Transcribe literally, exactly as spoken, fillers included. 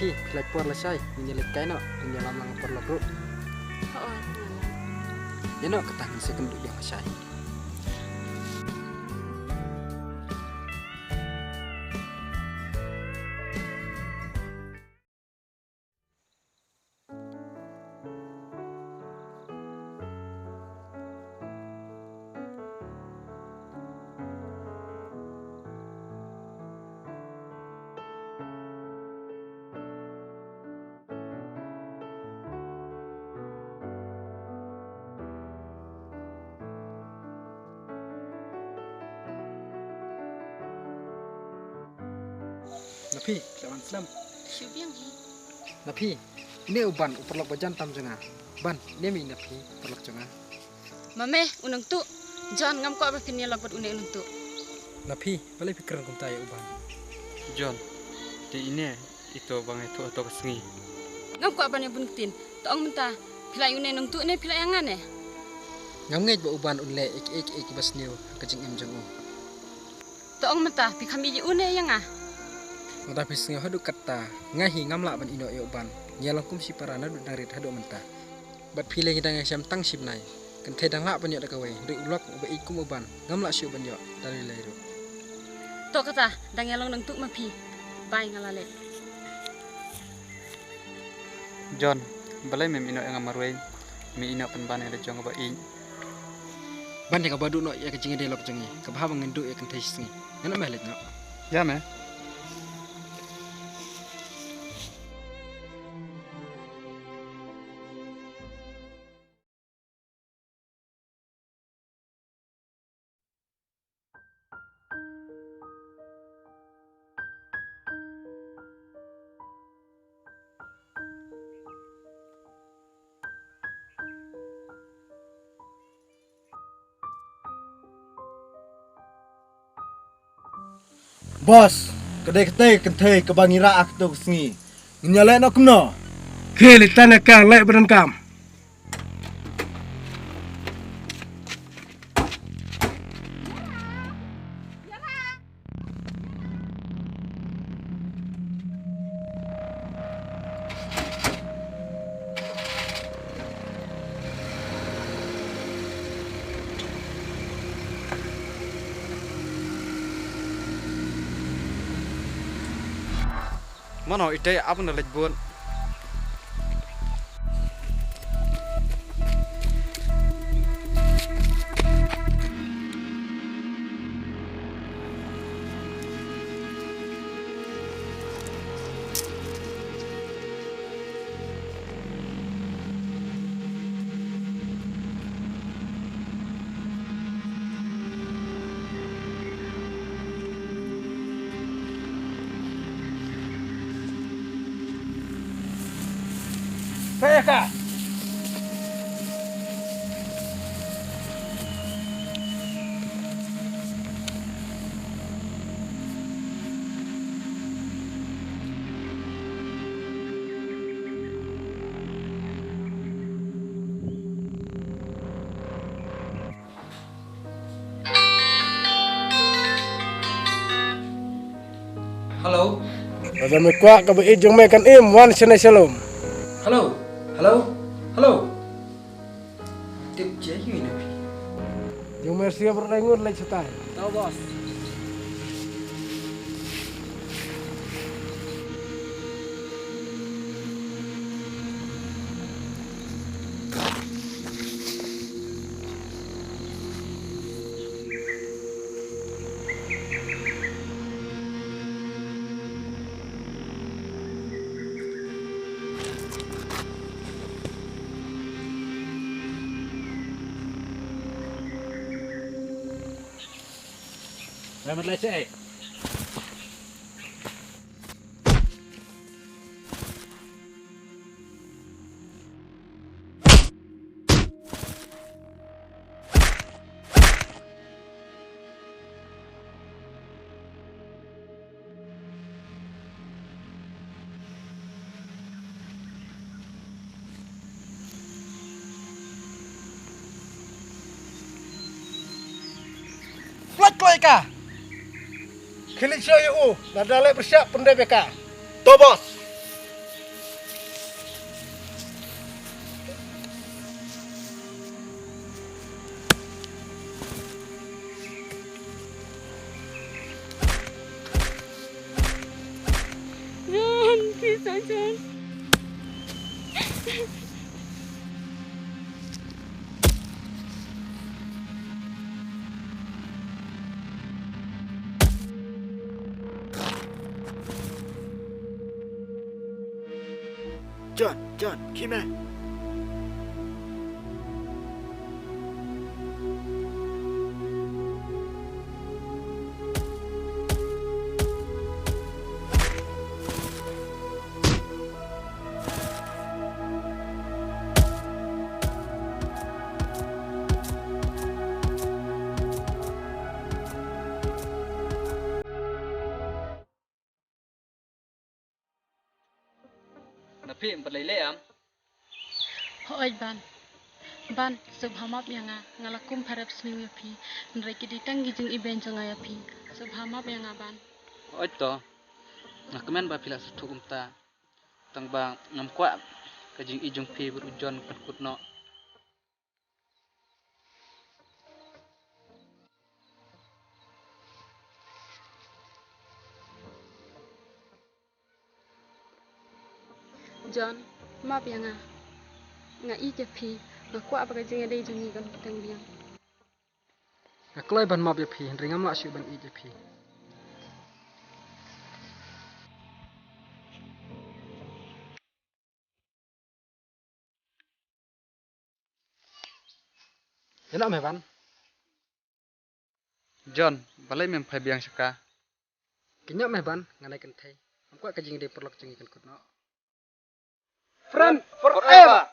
Phi lait por lashai, ngin ïa leit kai noh, ngin ïalam lang paralok ruh. Hooid, nga lam. Ïa noh kata, ngin sa kynduh ïa lashai. Na phi, la wan slem. Shu biang hi. Na phi, ine u Ban u paralok ba jan tam jong nga. Ban, ine me na phi, paralok jong nga. Ma me, u nongtuh. John, ngam kwah ba phin ïalok bad une u nongtuh. Na phi, balei phi kren kumta ïa u Ban? John, te ine ito ba ngi tuh hato ka sngi. Ngam kwah ban ïa bun ktien. To ong mynta, phi la ïa une u nongtuh ne phi la ïa nga ne? Ngam ngeit ba u Ban un leh ïa kiei kiei kiba sniew ha ka jingim jong u. To ong mynta, phi kham ïeit ïa u ne ïa nga? Lada phi sngew haduh katta, nga hi ngam lah ban ïehnoh ïa u Ban. Ngi ïa long kum shipara naduh dang rit haduh mynta. Bad phi lei ngi dang ïa shem tang shi bnai. Kynthei dang lah ban ïoh da kawei, hynrei u lok uba ïeit kum u Ban ngam lah shuh ban ïoh da lei lei ruh. To kata, dang ïa long nongtuh ma phi. Bye, nga la leit. John, balei mem ïehnoh ïa nga marwei? Me ïehnoh pynban ïa la jong kaba ïeit. Ban ïa kaba duh noh ïa ka jingïadei lok jong ngi, kaba haba ngin duh ïa kynthei shisngi. Ngan ym leit noh. Ïa me. Boss, ka dei katei ka kynthei kaba ngi rah ha kato ka sngi. Ngin ïa leh noh kumno? Khie leit tan ïa ka, leh ba donkam. Mano ite, abang da leit bun. Peka. Hello. Lada me kwah kaba ïeit jong me kan im, wan shane shalom. Hello. Hello. Hello. Tip je yu ina pi. Jong me sia ber ngur lek setai. Tau, boss. Kloi kloi ka. Khie leit sha ïa u, lada leh pyrshah pyndep ïa ka. To, boss. Jon, Jon. Jon, Jon, khie me. Na phi em pat lei lei am? Hooid Ban. Ban, sngewbha map ïa nga, nga la kum pharep sniew ïa phi. Hynrei ki dei tang ki jingibeiñ jong nga ïa phi. Sngewbha map ïa nga Ban. Hooid to. Nga kmen ba phi la sngewthuh kumta. Tang ba ngam kwah ka jingïeit jong phi bad u Jon kan kut noh. Jon, map ïa nga. Nga ïeit ïa phi, nga kwah ba ka jingïadei jong ngi kan kut tang biang. Nga kloi ban map ïa phi, hynrei ngam lah shuh ban ïeit ïa phi. Ïa noh me Ban. Jon, balei mem phai biang sha ka? Kynnoh me Ban, nga nai kynthei. Ngam kwah ka jingïadei paralok jong ngi kan kut noh. Friend forever.